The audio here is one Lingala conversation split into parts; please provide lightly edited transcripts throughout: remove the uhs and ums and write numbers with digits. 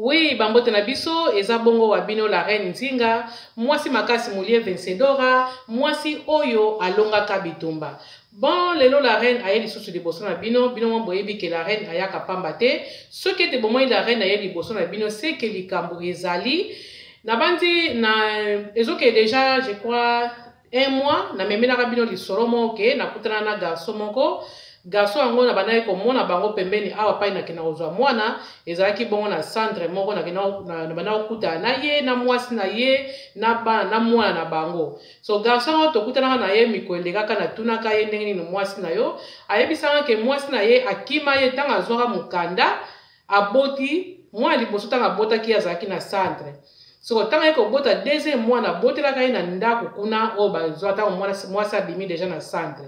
Oui, bambote na biso eza bongo wa bino la reine Nzinga, mwasi makasi mulie vencedora, mwasi oyo alongaka bitumba. Bon, lelo la reine aye lisusu liboso na bino, bino mwa boyebi ke la reine ayaka pamba te. Soki ete bomoni la reine aye liboso na bino, c'est que likambo ezali. Nabandi na ezoke déjà, je crois un mois namemelaka bino lisolo moko ke nakutana na garçon moko. Garçon yango na bandaki komona bango pembeni awa pai nakenda kozwa mwana, ezalaki bongo na centre moko nakenda na bandaki kokutana na ye na mwasi na ye na bana na mwana na bango. So garçon yango tokutanaka na ye mikolo elekaka, natunaka ye ndenge nini mwasi na yo, ayebisaka ke mwasi na ye akima ye ntango azwaka mokanda, aboti mwana liboso. Ntango abotaki ye azalaki na centre. Soko ntango aye kobota deuxième mwana, abotelaka ye na ndako kuna oyo bazwa ntango mwasi abimi deja na centre.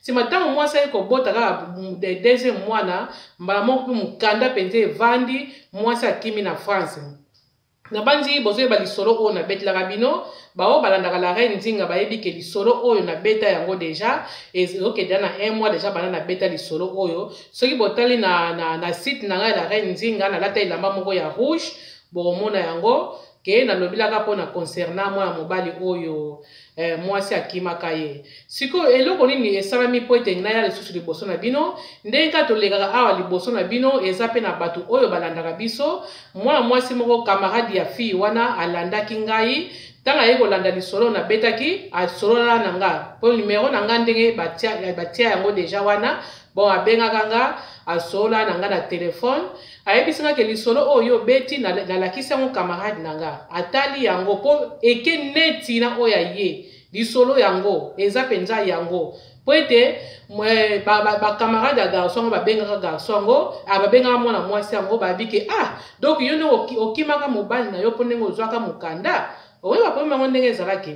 Nsima ntango mwasi aye kobota kaka deuxième mwana, mbala moko mpe mokanda mpenza evandi, mwasi akimi na France. Nabandi bozoyeba lisolo oyo nabetelaka bino. Baoyo balandaka la reine Nzinga bayebi ke lisolo oyo nabeta yango deja ezokende na un mois deja banda nabeta lisolo oyo. Soki botali na site na ngai la reine Nzinga, nalata elamba moko ya rouge, bokomona yango ke nalobilaka mpona concernant mwana mobali oyo mwasi akimaka ye. Sikoyo eloko nini esalami mpo ete naya lisusu liboso na bino? Ndenge kaka tolekaka awa liboso na bino, eza mpe na bato oyo balandaka biso. Mwana mwasi moko, camarade ya fille wana, alandaki ngai. Ntango aye kolanda lisolo nabetaki, asolola na nga mpo numero na nga ndenge batia yango deja wana. Bon, abengaka nga, asolola na nga na telefone, ayebisi nga ke lisolo oyo obeti, nalakisi yango camarade na nga, atali yango mpo eke neti na oyo aye lisolo yango eza mpenza yango, po ete bacamarade ya garçon yango babengaka garçon yango, babengaka mwana mwasi yango, babi ke ah, donc yo ndenge okimaka mobali na yo mpo ndenge ozwaka mokanda, oyeba problème yango ndenge ezalaki.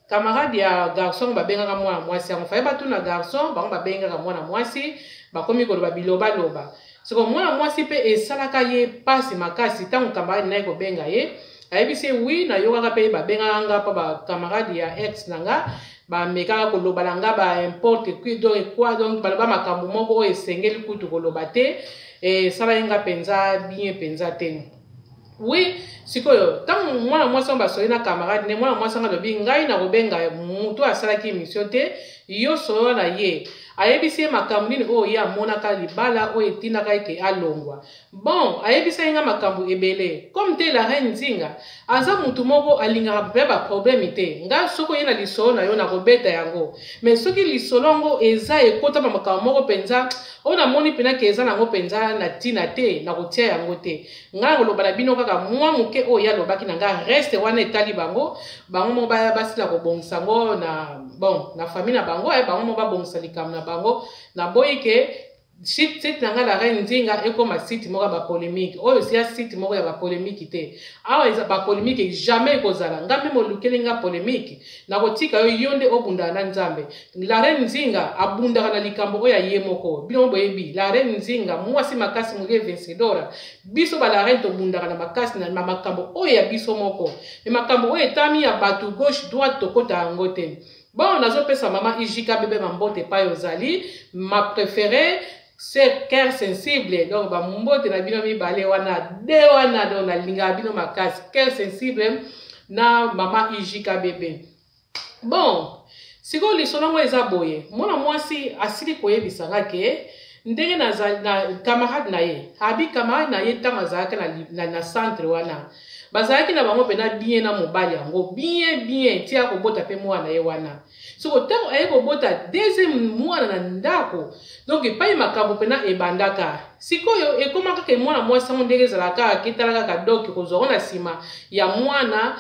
Camarade ya garçon yango babengaka mwana mwasi yango, faye batuna garçon bango, babengaka mwana mwasi, bakomi koloba bilobaloba. Siko mwana mwasi mpe esalaka ye mpasi makasi. Ntango camarade na ye kobenga ye, ayebisi ye: oui, nayokaka mpe babengaka nga mpo bacamarade ya ex na nga bamekaka koloba na nga ba importe donc quoi, donc baloba makambo moko oyo esengeli kutu koloba te, esalaki nga mpenza bien mpenza te. Oui, sikoyo ntango mwana mwasi yango basoli na camarade ne, mwana mwasi yango alobi: ngai nakobenga motu asalaki émission te, yo solola na ye. Ayebisi ye makambo nini oyo ye amonaka libala oyo etindaka eke alongwa. Bon, ayebisaki nga makambo ebele. Comme te la reine Nzinga aza mutu moko alingaka mpe baproblème te, nga soki oye na lisolo na yo, nakobeta yango. Mais soki lisolo yango eza ekotama makambo moko mpenza oyo namoni mpena ke eza nango mpenza na ntina te, nakotia yango te. Ngai koloba na bino kaka mwa moke oyo ye alobaki na nga. Reste wana etali bango, bango moko basila kobongisa yango na bon na famille na bango, bango moko babongisa likambo na bango. Naboyi ke site na ngai la reine Nzinga ekóma site moko ya bapolémique. Oyo sia site moko ya bapolémique te. Awa eza bapolémique jamais ekozala. Nga mpe molukeli nga polémique, nakotika yo, yo nde obundaka na Nzambe. La reine Nzinga abundaka na likambo oyo ya ye moko. Bino boyebi la reine Nzinga, mwasi makasi molie vencedora. Biso ba la reine tobundaka na makasi na makambo oyo ya biso moko, me makambo oyo etami ya bato gauche droite tokota yango te. Bon, nazopesa mama Ijika bebe mambote epai ozali, ma préférée, c'est cœur sensible. Donc bambote na bino mibale wana de wana, donc nalingaka bino makasi, cœur sensible na mama Ijika bebe. Bon, sikoyo lisolo yango eza boye. Mwana mwasi asili koyebisanga ke ndenge na camarade na ye, abi camarade na ye, ntango azalaki na centre wana, bazalaki na bango mpena bien na mobali yango, bien bien, ti akobota mpe mwana ye wana. Soko ntango aye kobota deuxième mwana na ndako, donc epai makambo mpena ebandaka. Sikoyo ekóma kaka mwana mwasi yango ndenge ezalaka kaka, ketala kaka doki kozwa ngo na nsima ya mwana.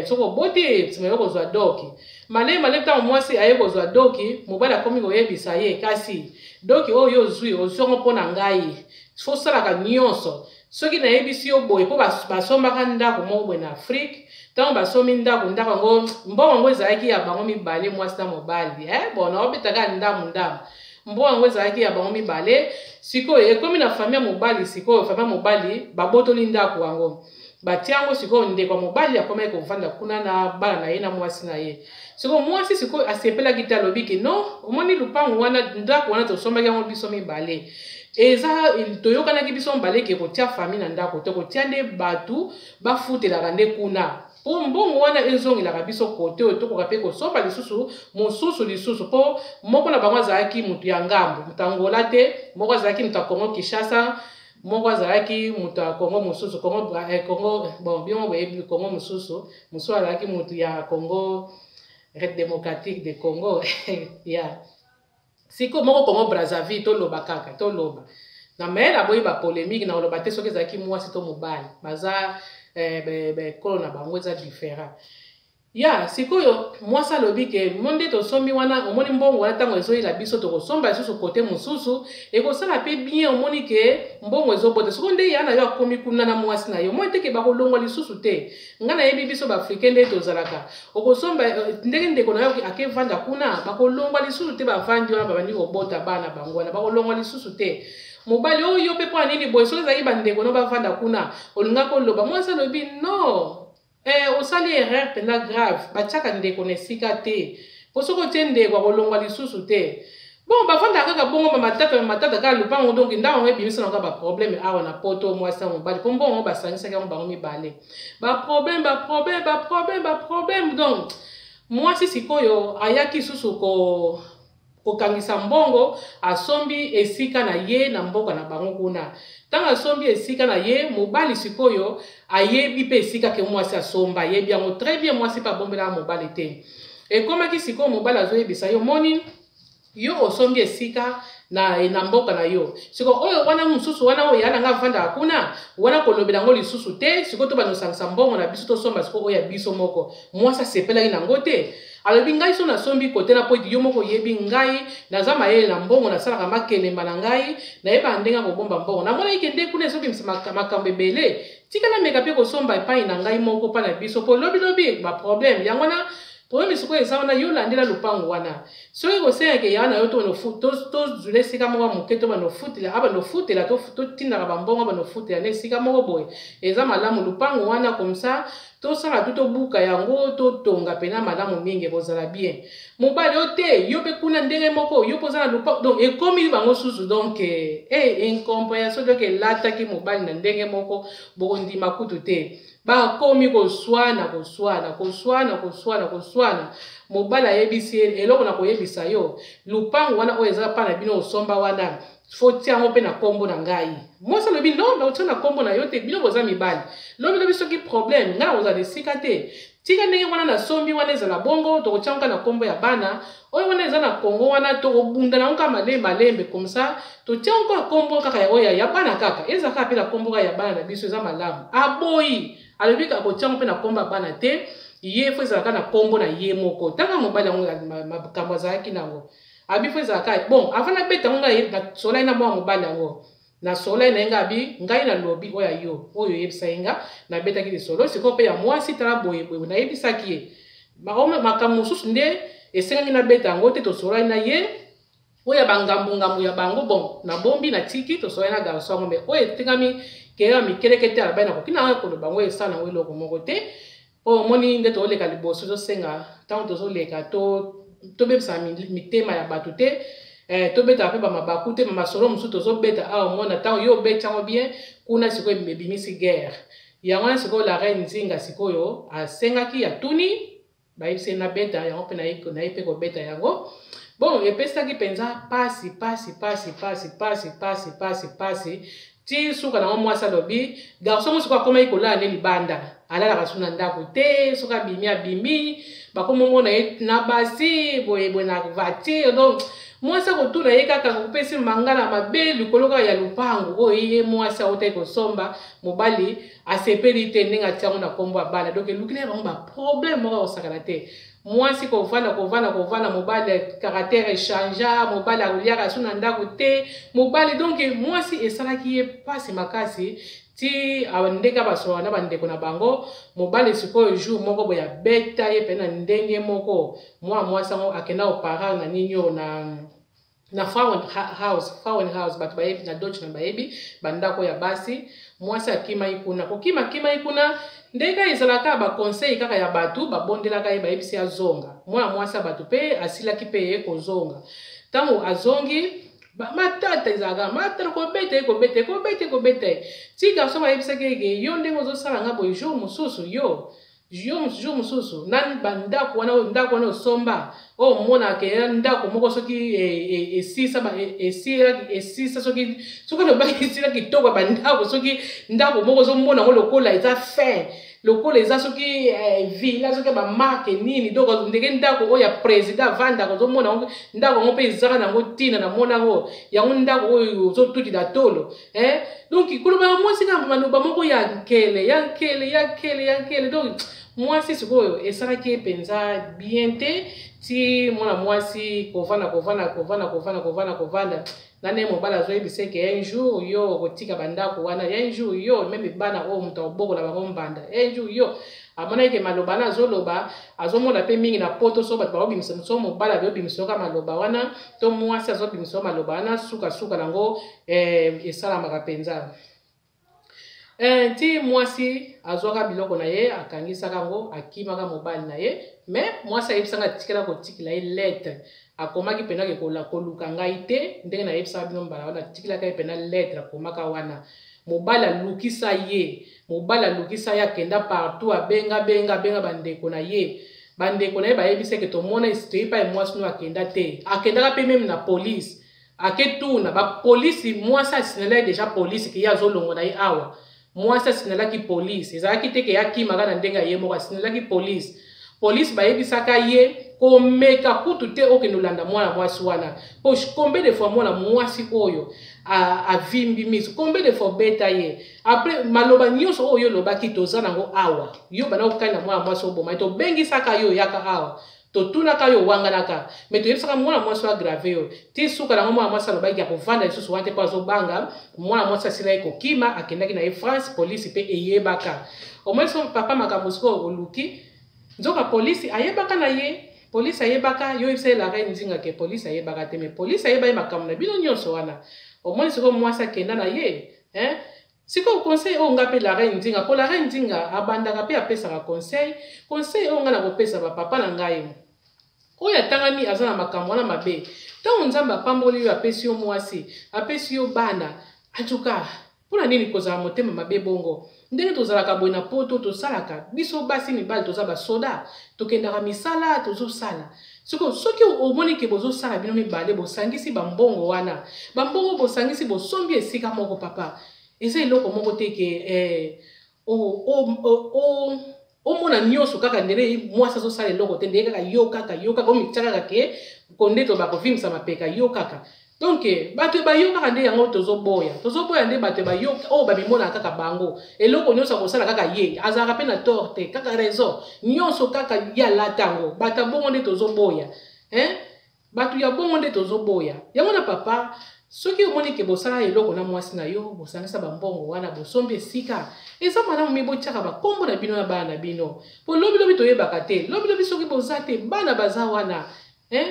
Soki oboti, nsima yo kozwa doki malemi malemi. Ntango mwasi aye kozwa doki, mobali akomi koyebisa ye: kasi doki oyo ozwi, ozwi yango mpo na ngai, fosalaka nyonso soki nayebisi yo boye. Mpo basombaka ndako moko boye na Afrique. Ntango basombi ndako, ndako yango, mbongo yango ezalaki ya bango mibale, mwasi na mobali. Bon, naobetaka ndamu ndamu, mbongo yango ezalaki ya bango mibale. Sikoyo ekomi na famille ya mobali. Sikoyo famille ya mobali babotoli ndako yango, batia yango. Sikoyo ndeko ya mobali akomaki kovanda kuna na bana na ye na mwasi na ye. Sikoyo mwasi sikoyo asepelaki te, alobi ke non, omoni lupango wana, ndako wana tosombaki yango biso mibale. Eza toyokanaki biso mibale ke kotia famille na ndako te, kotia nde batu bafutelaka nde kuna po mbongo wana ezongelaka biso kote oyo tokoka pe kosomba lisusu mosusu lisusu po moko na bango azalaki mutu ya ngambo, mutu ya Angola te, moko azalaki mutu ya Congo Kinshasa, moko azalaki mutu ya Congo mosusu, Congo, eh, Congo, bon bino moko boyebi Congo mosusu, mosusu azalaki mutu ya Congo République démocratique de Congo ya siko moko Congo Brazzaville, toloba kaka toloba na mayele aboyi ba polemique na koloba te soki ezalaki mwasi to mobali baza eh, ekolo na bango eza différent. Ya sikoyo mwasi alobi ke mo nde tosombi wana, omoni mbongo wana ntango ezoyela biso, tokosomba lisusu kote mosusu, ekosala mpe bien. Omoni ke mbongo ezobota. Sikoyo nde ya na yo akomi kuna na mwasi na yo, omoni te ke bakolongwa lisusu te. Ngai nayebi biso baafricain nde tozalaka, okosomba ndenge ndeko na yo akevanda kuna, bakolongwa lisusu te. Bavandi wana, babandi kobota bana bango wana, bakolongwa lisusu te. Mobali oyo, yo mpe mpo ya nini boye? Soki ezalaki bandeko no bavanda kuna, olingaki koloba. Mwasi alobi non, osali erreur mpenza grave. Batiaka ndeko na esika te, po soki otie ndeko, akolongwa lisusu te. Bon, bavandaka kaka bongo, bamatata bamatata kaka lupango. Donc ndako yango ebimisa na kaka baproblème awa na Poto, mwasi na mobali, mpo mbongo basangisaki yango bango mibale, baproblème, baproblème, baproblème, baproblème. Donc mwasi sikoyo ayaki susu ko kokangisa mbongo, asombi esika na ye na mboka na bango kuna. Ntango asombi esika na ye, mobali sikoyo ayebi mpe esika ke mwasi asomba, ayebi yango très bien. Mwasi mpe abombelaka mobali te. Ekomaki sikoyo mobali azoyebisa yo: moni, yo osombi esika na mboka na yo, sikoyo oyo wana mosusu wana oyo ya na nga avandaka kuna wana, kolobela yango lisusu te. Sikoyo tobanda kosangisa mbongo na biso, tosomba sikoyo oyo ya biso moko. Mwasi asepelaki nango te. Alobi: ngai so nasombi kote na, po ete yo moko oyebi ngai naza mayele na mbongo, nasalaka makelemba na ngai, nayebaka ndenge ya kobomba mbongo. Namonaki ke nde kuna ezobimisa makambo ebele. Tika nameka mpe kosomba epai na ngai moko mpa na biso, mpo lobilobi baproblème yango wana. Problème sikoyo eza wana, yo landela lupango wana. Soki kosengaka ya na yo, tozwela esika moko ya moke, to bandofutela, abandofutela, totindaka bambongo, abandofutela na esika moko boye, eza malamu. Lupango wana comme ça tosala tu, tobuka yango, totonga mpena malamu mingi, ekozala bien. Mobali oyo te, yo mpe kuna ndenge moko, yo mpe oza na lupango. Donc ekomi bango susu, donc incompréhension. Donc elataki mobali na ndenge moko bokondima kutu te. Bakomi koswana, koswana, koswana, koswana, koswana. Mobali ayebisi ye: eloko na koyebisa yo, lupango wana oyo eza mpa na bino osomba wana, faut tia yango mpe na nkombo na ngai. Mwasi alobi: non, nakotia na nkombo na yo te. Bino boza mibali, lobilobi soki problème, ngai nakozala esika te. Tika ndenge wana nasombi wana ezala bongo, tokotia yango na nkombo ya bana. Oyo wana eza na Kongo wana, tokobunda nango kaka malembe malembe, comme ça totia yango kaka nkombo kaka oyo ya bana, kaka eza kaka mpe na nkombo kaka ya bana na biso, eza malamu. Aboyi, alobi kaka kotia yango mpe na nkombo ya bana te, ye faut ezalaka na nkombo na ye moko. Ntanga mobali yango makambo azalaki nango, abi faut ezalaka bon. Avant nabeta yango, ngai nasolai na mwa mobali yango, nasolai na ye. Ngai abi: ngai nalobi oyo ya yo oyo oyebisa ye nga, nabetaki lisolo. Sikoyo mpe ya mwasi, tala boye boye, nayebisaki ye makambo mosusu nde esengaki nabeta yango te. Tosolai na ye oyo ya bangambungambu ya bango. Bon, nabombi, natiki. Tosolai na garçon yango, mais oyo etingami keyeba mikeleke te. Alabai nakoki na koloba yango, esala yango eloko moko te. Oyo omoni nde tozoleka liboso, tosenga ntango tozoleka, tobebisaka mitema ya bato te, tobetaka mpe bamabaku te. Masolo mosusu tozobeta awa, omona ntango yo obeti yango bien kuna, sikoyo ebimisi guerre. Yango wana sikoyo la reine Nzinga sikoyo asengaki, atuni, bayebisi ye nabeta yango mpe naye mpe kobeta yango. Bon, epesaki mpenza pasi, pasi, pasi, pasi, pasi, pasi, pasi, pasi, ti suka nango mwasi alobi garçon mo sikoyo akomaki kolala nde libanda, alalaka su na ndako te. Soki abimi, abimi, bakomomona ye na basi boyeboye na voiture. Donc mwasi akotuna ye kaka, kopesi mangala mabe likolo kaka ya lupango oyo ye mwasi autaki kosomba. Mobali asepeli te ndenge atiango na nkombo ya bana. Donc elukili ya bango baproblème moko akosakana te. Mwasi kovanda, kovanda, kovanda, mobali caractère echangea, mobali akoliaka su na ndako te. Mobali, donc mwasi esalaki ye mpasi makasi ti ndenge basolola na bandeko na bango. Mobali sikoyo jour moko boye abeta ye mpe na ndenge moko. Mwana mwasi yango akenda oparar na nini oyo na Frauenhaus. Frauenhaus, bato bayebi na Deutschland bayebi bandako ya basi. Mwasi akimai kuna, kokima akimai kuna, ndenge ezalaka baconseil kaka ya bato babondelaka ye, bayebisi azonga. Mwana mwasi ya bato mpe asilaki mpe ye kozonga. Ntango azongi, Matata ezalaka matata, kobeta ye, kobeta ye, kobeta ye, kobeta ye, ti garçon bayebisaki eke yo ndenge ozosala nga boye, jour mosusu yo jour mosusu na bandako wana, ndako wana osomba, oyo omonaka ya ndako moko, soki esisa esisa, soki olobaki esila kitoko ya bandako, soki ndako moko ozomona yango lokola eza fin, lokola eza soki villa, soki bamarke nini, donc ndenge ndako oyo ya président avandaka, ozomona yango, ndako yango mpe ezaka nango ntina, namona yango, yango ndako oyo ozotutila tolo. Donc koloba ya mwasi kaka maloba moko ya nkele, ya nkele, ya nkele, ya nkele. Donc mwasi sikoyo esalaki ye mpenza bien te. Ti mwana mwasi kovanda, kovanda, kovanda, kovanda, kovanda, kovanda na nde mobali azoyebisa eke un jour yo okotika bandako wana, un jour yo même bana oyo moto akobokola bango mbanda, un jour yo amonaki ke maloba wana azoloba, azomona mpe mingi na Poto. So bato bakobimisa, so mobali azobimisa yoka maloba wana, to mwasi azobimisa yo maloba wana, sukasuka nango esalamaka mpenza. Ti mwasi azwaka biloko na ye, akangisaka yango, akimaka mobali na ye. Mais mwasi ayebisanga atikala kotikela ye lettre, akomaki mpena ke koluka ngai te. Ndenge nayebisaka bino mbala wana, atikelaka ye mpena lettre, akomaka wana. Mobali alukisa ye, mobali alukisa ye, akenda partout, abenga, benga, abenga bandeko na ye. Bandeko na ye bayebisa eke tomona, toyebi ye mwasi no akenda te. Akendaka mpe même na police, aketuna bapolisi. Mwasi asignala ye déjà polisi ke ye azolongwa na ye awa. Mwasi asignalaki polise, ezalaki te ke akimaka na ndenge ya ye moko. Asignalaki polise, polise bayebisaka ye komeka kutu te okende olanda mwana mwasi wana, po combien de fois mwana mwasi oyo avimbi miso, combien de fois obeta ye, après maloba nyonso oyo olobaki, toza nango awa. Yo banda kokani mwana mwasi, oboma ye, tobengisaka yo, oyaka awa, totunaka yo, owanganaka, mais toyebisaka mwana mwasi oyo agrave yo. Ti suka nango, mwana mwasi alobaki ya kovanda lisusu wana te, mpo azobanga. Mwana mwasi asilaki kokima, akendaki na ye France. Polisi mpe eyebaka omoi so papa makambo sikoyo oluki, nzoka polisi ayebaka na ye, polisi ayebaka yo. Oyebisa ye la reine Nzinga ke polisi ayebaka te, mais polisi ayeba ye makambo na bino nyonso wana. Omoni sikoyo, mwasi akenda na ye, hein? Sikoyo conseil oyo nga mpe la reine Nzinga, mpo la reine Nzinga abandaka mpe apesaka conseil. Conseil oyo nga na kopesa bapapa na ngai oyo atangami, aza na makambo wana mabe, ntango Nzambe apamboli yo, apesi yo mwasi, apesi yo bana, antuka mpona nini kozala motema mabe bongo? Ndenge tozalaka boye na Poto, tosalaka biso basi mibali, toza basoda, tokendaka misala, tozosala. Sikoyo soki omoni ke bozosala bino mibale, bosangisi bambongo wana, bambongo bosangisi, bosombi esika moko, papa, eza eloko moko te ke omona nyonso kaka ndenge mwasi azosala eloko te, ndenge kaka yo, kaka yo, kaka omitia kaka ke konde to bakovimbisa mapeka yo kaka. Donc bato bayokaka nde yango tozoboya, tozoboya nde bato bayoka oyo bamimonaka kaka bango, eloko nyonso akosala kaka ye, azalaka mpe na tort te, kaka raison nyonso kaka ye alata yango. Bato ya bongo nde tozoboya, hein? Bato ya bongo nde tozoboya yango na papa. Soki omoni ke bosala eloko na mwasi na yo, bosangisa bambongo wana, bosombi esika, eza malamu mi botiaka bakombo na bino na bana na bino, po lobilobi toyebaka te, lobilobi soki boza te, bana baza wana, hein?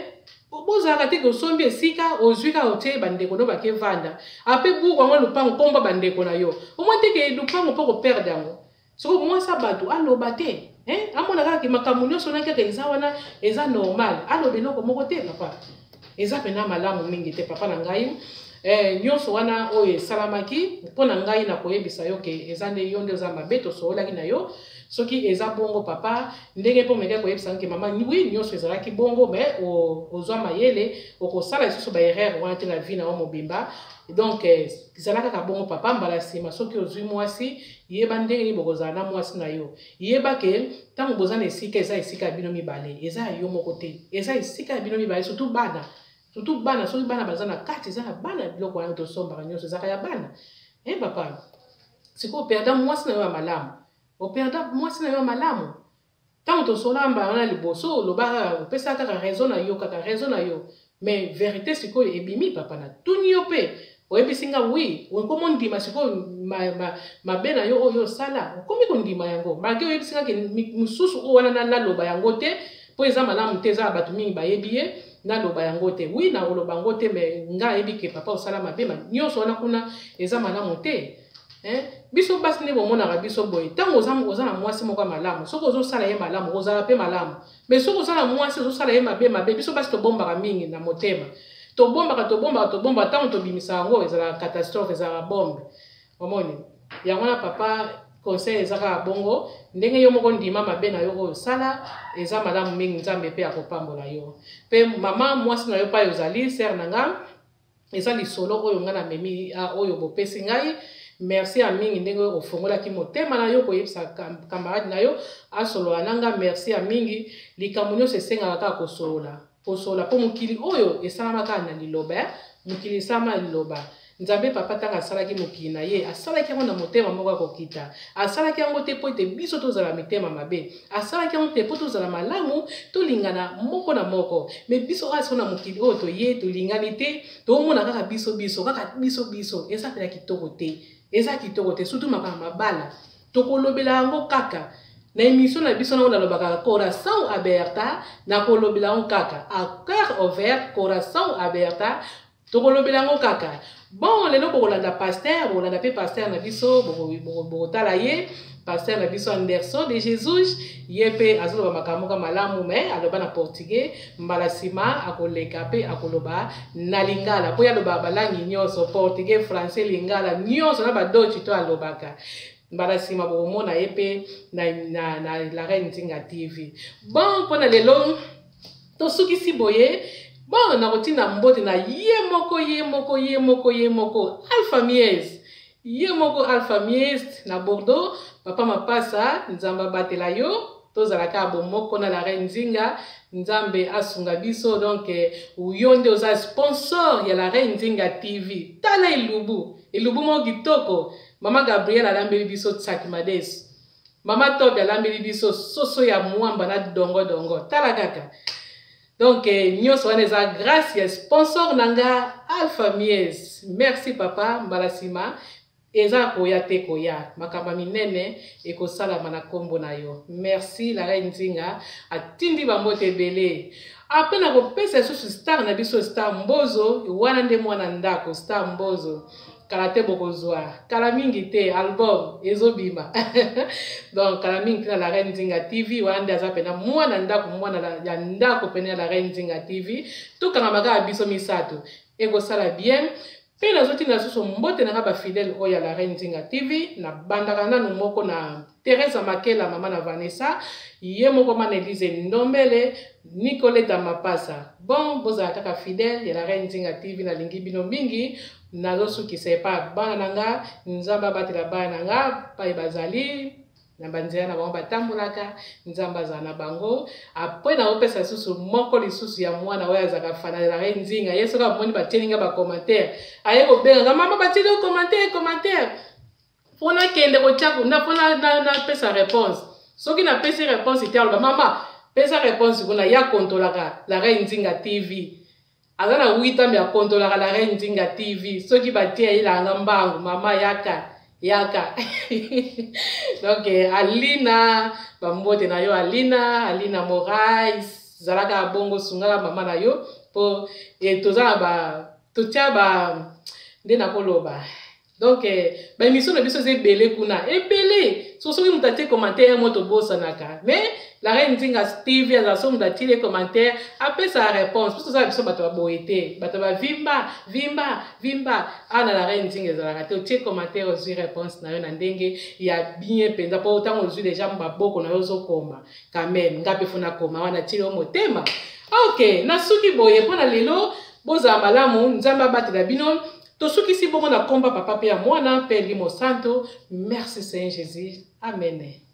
Bozalaka te ke osombi esika, ozwi kaka, otie bandeko no bakevanda ape buku yango, lupango, komba bandeko na yo. Omoni te ke lupango mpo koperdre yango, soki mwasi ya bato aloba te, hein? Amona kaka ke makambo nyonso wana kaka eza wana, eza normal, aloba eloko moko te. Papa, eza mpena malamu mingi te, papa na ngai. Nyonso wana oyo esalamaki, mpo na ngai na koyebisa yo ke eza nde yo nde oza mabe. Tosololaki na yo, soki eza bongo papa, ndenge mpo mekaki koyebisa ke mama, oui, nyonso ezalaki bongo, mais ozwa mayele, okosala lisusu baerreur wana te na vie na yo mobimba. Donc ezala kaka bongo, papa. Mbala nsima soki ozwi mwasi, yeba ndenge nini bokozala na mwasi na yo. Yeba ke ntango boza na esika, eza esika ya bino mibale, eza ya yo moko te, eza esika ya bino mibale. Surtout bana, surtout bana, soki bana baza na kati, eza na bana. Biloko wana tosombaka nyonso ezaka ya bana. E papa, sikoyo operda mwasi na yo ya malamu, operda mwasi na yo ya malamu. Ntango tosola mbala wana liboso, olobaka, opesaka kaka raison na yo, kaka raison na yo, mais vérité sikoyo ebimi. Papa, na tuni yo mpe oyebisi nga oui, okomi ondima sikoyo mabe na yo oyo osala, okomi kondima yango, malgré oyebisi nga ke mosusu oyo wana naloba yango te mpo eza malamu te, eza ya bato mingi bayebi ye, naloba yango te. Oui, nakoloba yango te, mais nga ayebi ke papa osala mabe, nyonso wana kuna eza malamu te, hein? Biso basi nde bomonaka biso boye. Ntango oza na mwasi moko ya malamu, soki ozosala ye malamu, ozala mpe malamu, mais soki oza na mwasi ozosala ye mabe mabe, biso basi tobombaka mingi na motema. Tobombaka, tobombaka, tobombaka, ntango tobimisa yango ezalaka catastrophe, ezalaka bombe. Omoni yango wana, papa, conseil eza kaka bongo. Ndenge yo moko ndima mabe na yo oyo osala, eza malamu mingi. Nzambe mpe akopambola yo. Mpe mama, mwasi na yo pai ozali sœur na nga, eza lisolo oyo ngai namemi, oyo bopesi ngai. Merci ya mingi ndenge ofongolaki motema na yo koyebisa camarade na yo asolola na nga. Merci ya mingi. Likambo nyonso esengaka kaka kosolola, kosolola, mpo mokili oyo esalama kaka na liloba. Mokili esalama na liloba. Nzambe Papa, ntango asalaki mokili na ye, asalaki yango na motema moko ya kokita. Asalaki yango te mpo ete biso tozala mitema mabe. Asalaki yango te mpo tozala malamu, tolingana moko na moko. Mais biso awa siko na mokili oyo toye, tolingani te, tomona kaka biso biso, kaka biso biso. Eza mpenza kitoko te, eza kitoko te, surtout makambo mabala. Tokolobela yango kaka na émission na biso nango nalobaka Coração Aberta. Nakolobela yango kaka à cœur ouvert, Coração Aberta, tokolobela yango kaka. Bon, lelo bokolanda pasteur, bokolanda mpe pasteur na biso, bokotala ye, pasteur na biso Anderson de Jesus. Ye mpe azoloba makambo moko malamu, mais aloba na portugais. Mbala nsima akoleka mpe akoloba na lingala, mpo ye alobaka balangi nyonso: portugais, français, lingala, nyonso na badochi to alobaka. Mbala nsima bokomona ye mpe na La Reine Nzinga TV. Bon, mpona lelo tosukisi boye. Bon, nakotinda mbote na ye moko, ye moko, ye moko, ye moko Alpha Mies, ye moko Alpha Mies na Bordeaux. Papa Mapasa, Nzambe abatela yo. Tozalaka bomoko na La Reine Nzinga. Nzambe asunga biso. Donc yo nde oza sponsor ya La Reine Nzinga TV. Tala elubu, elubu moko kitoko. Mama Gabriel alambeli biso tsaki madesu, mama Tobi alambeli biso soso ya mwamba na dongodongo. Tala kaka. Donc nyonso wana eza grâce ya sponsor na nga Alpha Mies. Merci papa. Mbala nsima eza koya te, koya makambo ya minene ekosalama na nkombo na yo. Merci. La Reine Nzinga atindi bambote ebele. Apres nakopesa lisusu star na biso, Star Mbozo. Wana nde mwana ndako, Star Mbozo. Kala te bokozwa, kala mingi te album ezobima. Donc kala mingi te na La Reine Nzinga TV. Wana nde aza mpena mwana ndako, mwana ya ndako pene ya La Reine Nzinga TV. Tokangama kaka biso misato, ekosala bien. Mpe nazotinda lisusu mbote na nga bafidèle oyo ya La Reine Nzinga TV. Nabandaka nanu moko na Teresa Makela, mama na Vanessa, ye moko mana Elise Ndombele, Nicoleta Mapasa. Bon, bozala kaka fidèle ya La Reine Nzinga TV. Nalingi bino mingi. Nazosukisa epa bana na nga. Nzambe abatela bana na nga pai bazali na banzela na bango batambolaka. Nzambe azala na bango. Apres naopesa lisusu moko lisusu ya mwana oyo azalaka fana La Reine Nzinga. Ye soki amoni batieli nga bacommentaire, aye kobengaka: "Mama, batieli yo commentaire, commentaire." Mpo nakende kotia kuna mpo napesa réponse. Soki napesi réponse te, aloba: "Mama, pesa réponse kuna." Ya kontolaka La Reine Nzinga TV. Aza na 8 ans, akontolaka La Reine Nzinga TV. Soki batie, ayelanga mbangu: "Mama, yaka, yaka." Donc Alina, bambote na yo Alina, Alina Morais. Zalaka bongo, sungaka mama na yo, mpo toza na ba totia ba nde nakoloba. Donc baémission na biso eza ebele kuna, ebele. So soki moto atie commentaire mo, tobosanaka. Mais La Reine Nzinga TV azala, so moto atili commentaire, apesaka réponse, mpo tozala biso bato baboye te, bato bavimba vimba vimba. Awa na La Reine Nzinga ezalaka te. Otie commentaire, ozwi réponse na yo na ndenge ya bien mpenza, mpo ntango ozwi déjà maboko na yo ozokoma quand même. Nga mpe faut nakoma wana, tieli yo motema. Ok, nasuki boye mpo na lelo. Bozala malamu, Nzambe abatela bino. Tosukisi bongo na komba Papa mpe ya Mwana mpe Elimo Santo. Merci Saint Jésus, amen.